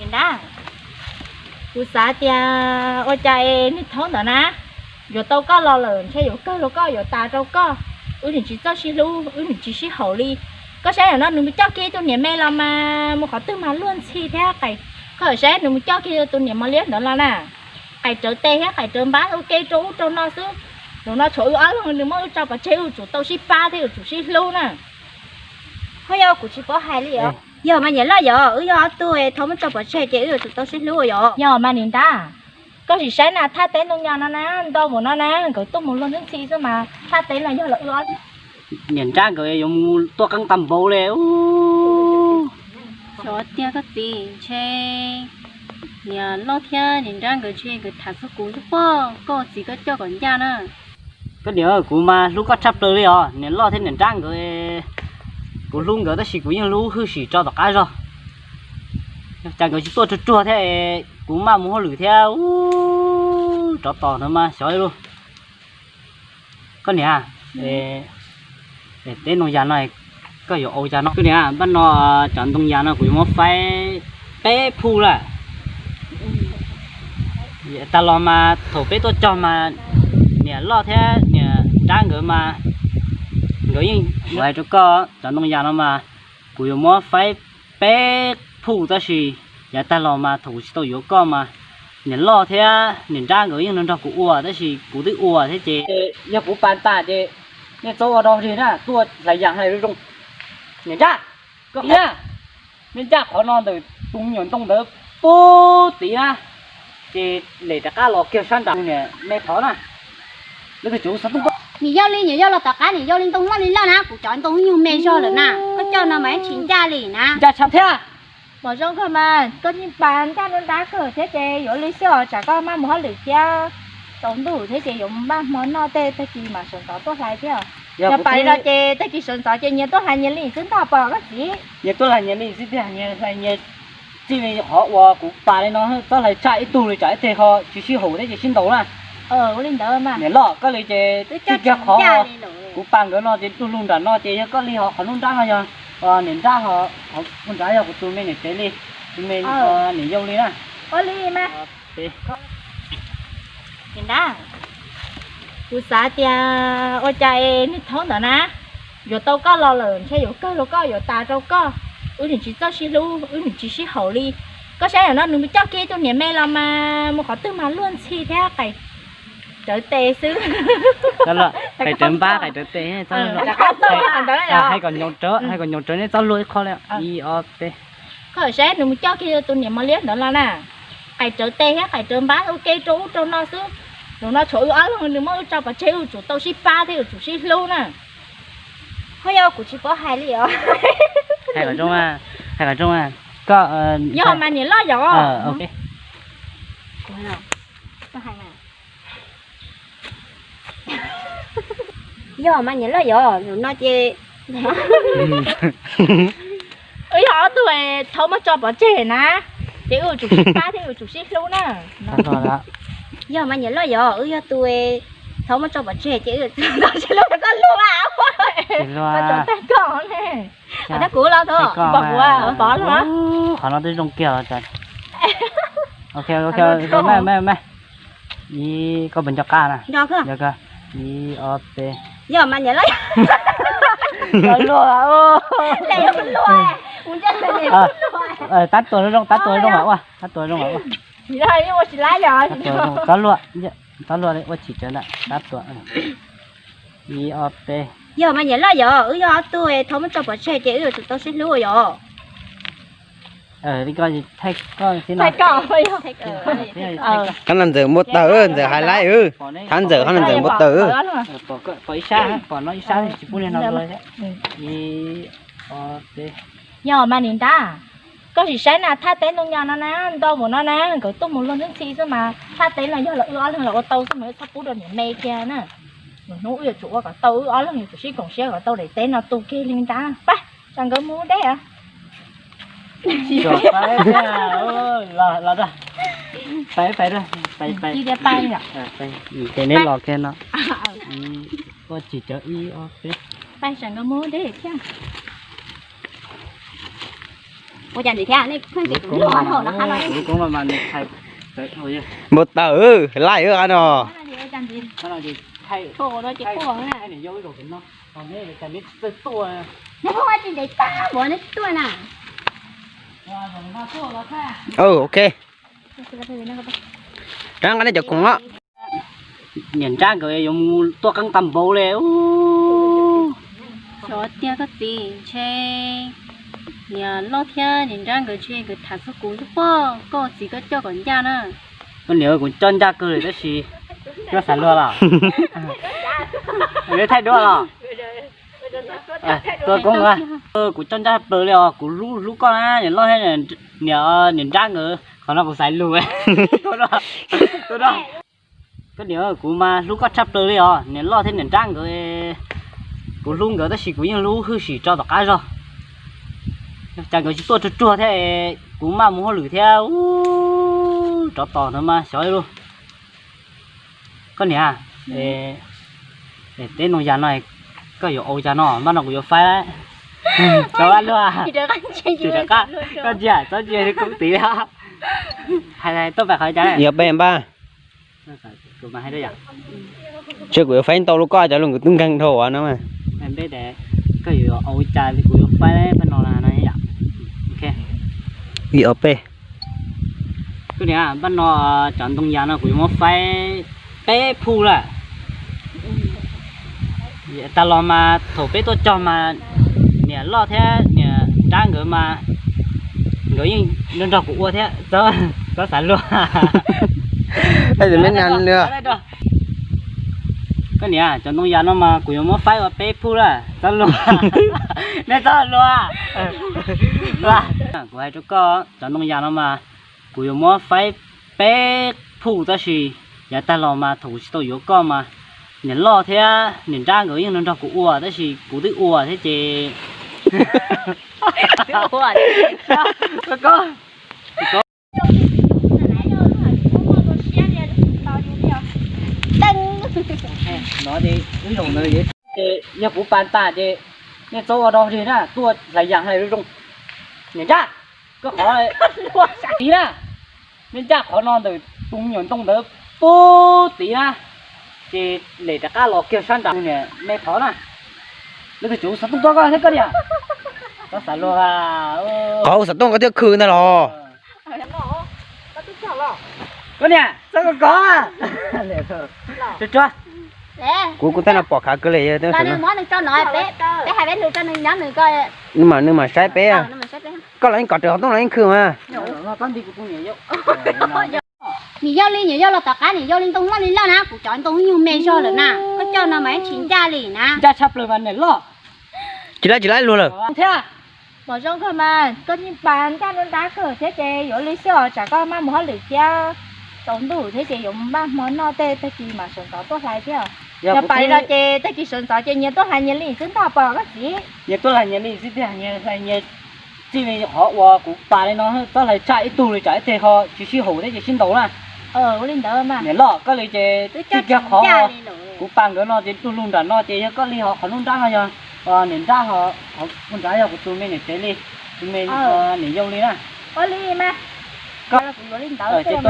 Niam nrab, kuv xav tias ua cas niag thaub ntawd na, yuav tau koj los lawm ntshe yuav kawg rau koj, yuav tas rau koj. Wb nim tsis txawj sib hlub, wb nim tsis sib haum li. Koj saib ntawm no nws mus coj kiag tus niam me los mas mus qhov twg mas luag ntxhi thiab. Koj saib nws mus coj kiag tus niam mos liab ntawd los na, qais rawv tes thiab qais rawv npab ua ke rau ub rau no xwb. Zaum no tshuav wb ob leeg nws muab wb tso pov tseg, wb tsum tau sib pab thiab wb tsum sib hlub na. Ho yog kuv tsis paub hais li os. Yog mas niam loj yog wb yog ob tug thaub muab tso pov tseg ces wb yuav tsum tau sib hlub yog. Yog mas niam nrab, koj sim saib na, thaj teb ntoo yas no na, ntau mus no na, nkawd tuaj mus luag ntxhi xwb mas thaj teb no yog los wb ob. Niam nrab nkawd yuav mus tuaj qeeb tag npaum li. Xyov tiag koj txiv, ntshe niam loj thiab niam nrab nkawd ntshe nkawd tham txog kuv xwb pob. Koj txiv koj coj kom ncaj na. Koj niam, kuv mas hlub koj tshaj plaws li os. Niam loj thiab niam nrab nkawd, kuv hlub nkawd tab sis kuv yeej hlub hwj sim tso tom qab zog. Cas nkawd tsis tuaj ruag ruag thiab, kuv maj mus hauj lwm thiab. Ub, tsov tom ntawd mas xyov li lauj. Koj niam, teb ntoo yas no, koj yuav ua cas no? Koj niam, npaj no cov ntoo yas no kuv yuav muab faib peb phuj lawm. Tag los mas thaum peb tuaj cog mas niam loj thiab niam nrab nkawd mas nkawd yeej, kuv hais rau koj, cov ntoo yas no mas kuv yuav muab faib peb phuj tab sis yav tag los mas thaum kuv tsis tau yuav koj mas niam loj thiab niam nrab nkawd yeej nrog nrog kuv ua tab sis kuv twb ua thiab ces yog kuv pas tas ces nej txhob ua rau dig na, tuaj hlais yas hlais zoo zoo. Niam nrab, koj niam, nej ncaj qhov no ntawm tus me nyuam ntoo ntawd pub tid na, ces lem rov qab los kiag sab nram niam me qhov na. Lawv tus cov xov tooj, niam yau li, niam yau los tom qab, niam yau li ntoo loj li loj na, kuv cov ntoo nyuag me zog lawm na, koj coj no mas tsis ncaj li na. Ncaj tshaj thiab. Pom zoo kawg mas koj yeej pas ncaj nruab nrab kawg thiab ces yuav li xwb os, tsam koj maj mus hauj lwm thiab tsaus ntuj thiab ces yuav maj hmo noj tej, tag kis mam sawv ntxov tuaj hlais thiab. Yog pas li no ces tag kis sawv ntxov ces nyias tuaj hlais nyias li xwb ntag pom koj txiv. Nyias tuaj hlais nyias li xwb tiag, nyias hlais nyias txij li qhov uas kuv pas li no, txhob hlais tshaj ib tug li tsam ib teg ho tsis sib haum thiab ces sib ntaus na. Ua li ntawd mas. Niam loj, koj li ces txij kiag qhov kuv pas nkawd no ces lug lug nram no ces yog koj li, ho qhov nruab nrab no yog niam nrab, ho nruab nrab yog kuv tus me niam tsev li, tus me niam yau li na. Ua li mas. Niam nrab, kuv xav tias ua cas niag thaub ntawd na, yuav tau koj los lawm ntshe yuav kawg rau koj, yuav tas rau koj. Wb nim tsis txawj sib hlub, wb nim tsis sib haum li. Koj saib ntawm no nws mus coj kiag tus niam me los mas mus qhov twg mas luag ntxhi thiab, qais rawv tes xwb. Qais rawv npab, qais rawv tes, hais kom nyoos rawv, hais kom nyoos rawv, nej txhob luag ib qho li. Ib ob peb. Koj saib nws mus coj kiag tus niam mos liab ntawd los na, qais rawv tes thiab qais rawv npab ua ke rau ub rau no xwb. Zaum no tshuav wb ob leeg nws muab wb tso pov tseg, wb tsum tau sib pab thiab wb tsum sib hlub na. Ho yog kuv tsis paub hais li os. Hais kom zoo, hais kom zoo. Koj, yog mas niam loj yog. Yog mas niam loj yog, zaum no ces wb yog ob tug thaub muab tso pov tseg na, ces wb tsum sib pab thiab wb tsum sib hlub na. Yog mas niam loj yog, wb yog tus thaub muab tso pov tseg ces wb tsis hlub, koj luag, koj tag koj ne. Tab kuv los tho, pom kuv pom los. Qhov no twb zoo kiag. Ok, ok, me me me. Ib, koj puas nco qab na? Ib ob peb. Yog mas niam loj. Tab tuas zoo, tab tuas zoo mas ua, tab tuas zoo mas ua. Txhob luag, txhob luag li, ua chim tsawv ntawm tab tuas. Ib ob peb. Yog mas niam loj yog, wb yog ob tug thaub muab tso pov tseg ces wb yuav tsum tau sib hlub yog. Thab Ntxawm muaj tawg, Ntxawm hais laib, Thab Ntxawm hab Ntxawm muaj tawg. Yog mas niam nrab, koj sim saib na, thaj teb ntoo yas no na, ntau mus no na, nkawd tuaj mus luag ntxhi xwb mas thaj teb no yog los wb ob leeg los ua tau xwb mas wb txhob pub rau niam me kiag na. Hnub wb yuav tsum ua kom tau, wb ob leeg yuav tsum sib koom siab kom tau daim teb no tu kiag li nrab. Pab, tsam nkawd mus deb. Ces neb los kiag no. Ua tsis cov ib ob peb. Pab, tsam nkawd mus deb thiab. Ua cas ntxiv thiab, nej pheej tias kuv luag dhau los qab no. Npau taws laij qab no. Nej pheej ua tsis ntev tag npaum nej tuaj na. Ok. Rov nqa nej cov khoom os. Niam nrab nkawd yuav mus tuaj qeeb tag npaum li. Xyov tiag koj txiv, ntshe niam loj thiab niam nrab nkawd ntshe nkawd tham txog kuv xwb pob, koj txiv koj coj kom ncaj na. Koj niam, kuv coj ncaj kawg li tab sis koj xav luag los? Yuav thaij duab los? Tua koob, kuv coj ncaj plaws li os, kuv hlub hlub koj na niam loj thiab niam nrab nkawd, qhov no kuv xav lus. Koj niam, kuv mas hlub koj tshaj plaws li os, niam loj thiab niam nrab nkawd, kuv hlub nkawd tab sis kuv yeej hlub hwj sim rau tom qab zog. Cas nkawd tsis tuaj ruag ruag thiab, kuv maj mus hauj lwm thiab, rov tos ntawd mas xyov li. Koj niam, teb ntoo yas no koj yuav ua cas no, npaj no kuv yuav faib lawm. Txhob luag, koj ntsia txhob ntsia kuv tid. Hais tuaj pais qhov cas, yuav peb npaj. Tsis kuv yuav faib ntau lub, koj cov lus nkawd twb nkeeg dhau no. Koj yuav ua cas kuv yuav faib npaj no, ib ob peb. Koj niam, npaj no cov ntoo yas no kuv yuav muab faib peb phuj lawm. Tag los mas thaum peb tuaj cog mas niam loj thiab niam nrab nkawd mas nkawd yeej nrog nrog kuv ua thiab, txhob xav luag. Koj niam, cov ntoo yas no mas kuv yuav muab faib ua peb phuj lawm, txhob luag. Nej txhob luag. Kuv hais rau koj, cov ntoo yas no mas kuv yuav muab faib peb phuj tab sis yav tag los mas thaum kuv tsis tau yuav koj mas niam loj thiab niam nrab nkawd yeej nrog nrog kuv ua tab sis kuv twb ua thiab ces no ces wb zaum ntawd ces yog kuv pas tas ces nej txhob ua rau dig na, tuaj hlais yas hlais zoo zoo. Niam nrab, koj qhov tid na, nej ncaj qhov no ntawm tus me nyuam ntoo ntawd pub tid na, ces lem rov qab los kiag sab nram niam me qhov na. Lawv tus tswv xov tooj tuaj koj thiab koj niam. Koj xav luag, qhov xov tooj koj thiaj khw ntag los. Koj niam, txhob kov kov. Kuv kuv tej no pom khav kawg li. Nws muab nws tso no, peb hais peb nws tso nws nyob nws ko. Nws mam nws mam saib peb. Koj los yeej kom raws qhov tooj los yeej khw mas. Niam yau li, niam yau los tom qab, niam yau li ntoo loj li loj na, kuv cov ntoo nyuag me zog lawm na, koj coj no mas yeej tsis ncaj li na. Ncaj tshaj plaws mas niam loj. Tsis laib tsis laib luag lawm thiab. Pom zoo kawg mas koj yeej pas ncaj nruab nrab kawg thiab ces yuav li xwb os, tsam koj maj mus hauj lwm thiab tsaus ntuj thiab ces yuav maj hmo noj tej, tag kis mas sawv ntxov tuaj hlais thiab. Yog pas li no ces tag kis sawv ntxov ces nyias tuaj hlais nyias li xwb ntag pom koj txiv. Nyias tuaj hlais nyias li xwb tiag, nyias hlais nyias. Txij li qhov uas kuv pas li no txhob hlais tshaj ib tug li, tsam ib teg ho tsis sib haum thiab ces sib ntaus na. Ua li ntawd mas niam loj, koj li ces txij kiag qhov kuv pas nkawd no ces lug lug nram no ces yog koj li ho qhov nruab nrab no yog niam nrab, ho qhov nrad yog kuv tus me niam tsev li, tus me niam yau li na. Ua li mas koj, kuv yuav li ntawd ces